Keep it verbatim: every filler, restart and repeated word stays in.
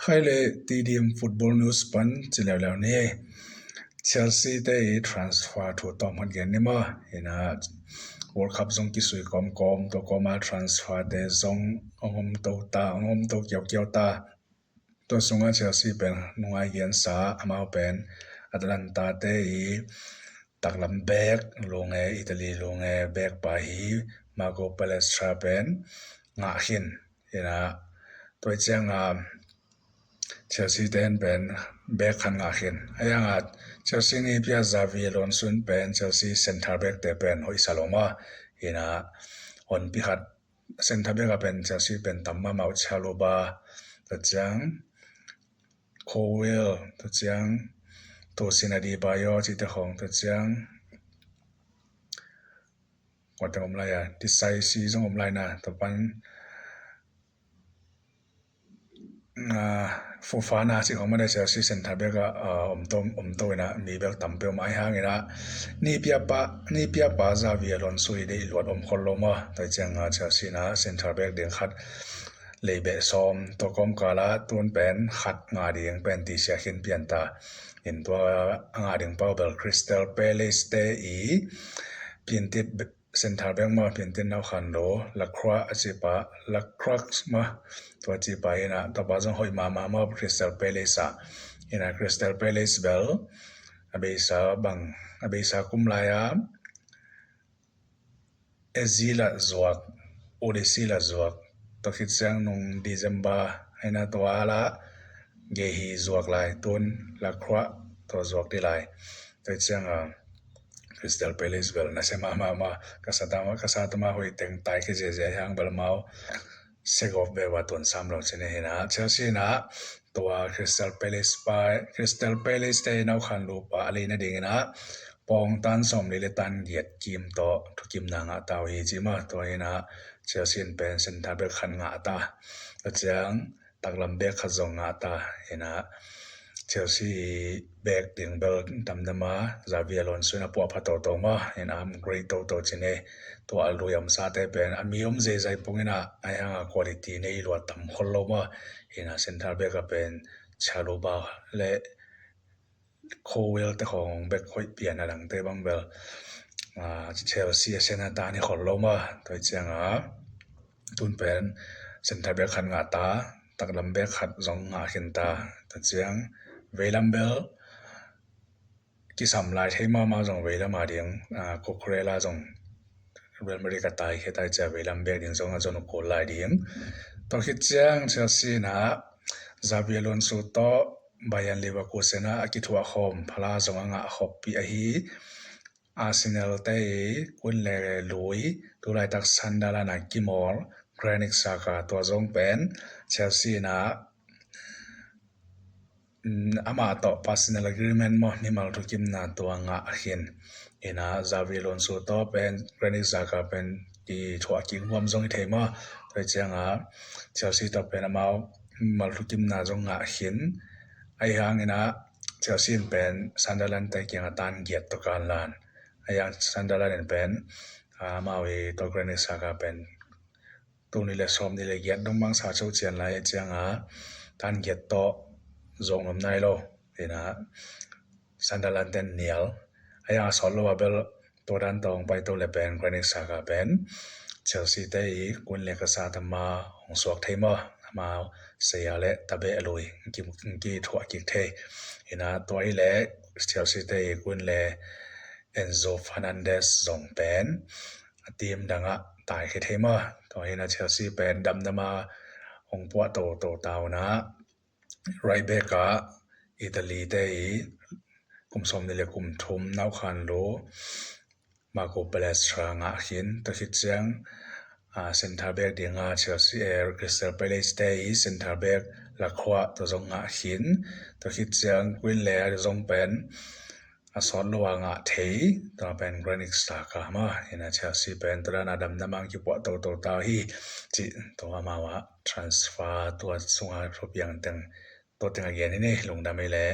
Khai le T D M Football News pan ci leuleu ni. Chelsea te i transfer thu tawm khat gen ni maw. Ina World Cup zong kisui kawmkawm, tua kawma transfer te zong hong om to ta, hong om to kiaukiau ta. Tua sungah Chelsea pen nungai gensa, amau pen Atalanta te i taklam bek lunge, Italy lunge bek pa hi Marco Palestra pen ngah khin. Ina tua cianga Chelsea ten pen bek khat ngah khin. Ayanga Chelsea ni pia Xabi Alonso pen Chelsea center back te pen hoih sa lo maw. Ina honpi khat center back a pen Chelsea pen tam mahmah uh, Chalobah, tua ciang Colwill, tua ciang Tosin Adarabioyo cihte khong, tua ciang kuate om lai a, Disasi zong om lai na, tua pan Fofana cih khong mah Chelsea center back a om to, om to ina mi bek tampi om ahi hangina ni pia pa, ni pia pa Xabi Alonso i deih luat om khol lo maw. Tua cianga Chelsea na center back ding khat lei beh sawm tua kawmkala tun pen khat ngah ding pen tisia khin pian ta. In tua a ngah ding pau bel Crystal Palace te i piantit center back maw, piantit nau khan lo, Lacroix a cipa, Lacroix maw, tua cipa ina, tua pa zong hoih mahmah maw, Crystal Palace a. Ina Crystal Palace bel a beisa bang, a beisa kum lai a Eze la zuak, Odyssey la zuak, tua khit ciang nung December aina tua la Guehi zuak lai, tun Lacroix tua zuak di lai. Tua cianga Crystal Palace bel na se mahmah maw, ka sa tama, ka sa tama hoih teng tai khe ziazia hiang bel mau segop bel va tuan sam lo cine hina. Chelsea na tua Crystal Palace pa, Crystal Palace te nau khan lupa a leina dingina pawng tan sawm li le tan giat kim tawh thukimna ngah tau hi ci maw. Tua ina Chelsea in pen center back khat ngah ta. Tua ciang taklam bek khat zong ngah ta. Ina Chelsea bek ding bel damdama Xabi Alonso in a puah pha toto maw. Ina upgrade toto cine, tua a lui omsate pen a mi om zeizai pung ina ahi hanga quality nei lua tam khol lo maw. Ina center back a pen Chalobah le Colwill te khong bek hoih pian, a dangte bang bel Chelsea a sena ta ni khol lo maw. Tua cianga tun pen center back khat ngah ta, taklam bek khat zong ngah khin ta. Tua ciang veilam bel kisam lai thei mahmah zong veilam a ding, Cucurella zong Real Madrid ka tai khe tai cia veilam bek ding zong a zon uh kul lai ding. Tua khit ciang Chelsea na Xabi Alonso tawh Bayer Leverkusen a kithuah khawm phala zong a ngah khoppi ahi Arsenal te i kun le lui, tulaitak Sunderland a kimawl Granit Xhaka, tua zong pen Chelsea na amah tawh personal agreement maw, mimal thukimna tua ngah khin. Ina Xabi Alonso tawh pen Granit Xhaka pen kithuah kik nuam zong i thei maw. Tua cianga Chelsea tawh pen amau mimal thukimna zong ngah khin. Ahi hangina Chelsea in pen Sunderland te kianga tan giat tawh kan lan. Ahi hang Sunderland in pen amau i tawh Granit Xhaka pen tul nih le sawm nih le giat dong bang sa cho cian lai cianga tan giat tawh zong om nai lo. Ina Sunderland ten nial. Ahi hang a sawt lo a bel tua dan tawh hong pai to le pen Granit Xhaka pen Chelsea te i kun le ka sa tama hong suak thei maw. Amau saya le tabe a lui ki, kithuah kik thei. Ina tua hi le Chelsea te i kun le Enzo Fernandez zong pen a team dangah tai khe thei maw. Tua hina Chelsea pen damdama hong puah toto tauna right back a Italy te i kum sawm nih le kum thum nau khan lo Marco Palestra ngah khin. Tua khit ciang center back dinga Chelsea, Crystal Palace te i center back Lacroix tua zong ngah khin. Tua khit ciang kun le a zong pen a sawt lo a ngah thei tua pen Granit Xhaka maw. Ina Chelsea pen tua dana damdama kipuah toto ta hi. Cih tua amau a transfer tua sunga thupiang teng tua teng a gen hi ni. Lungdam hi le.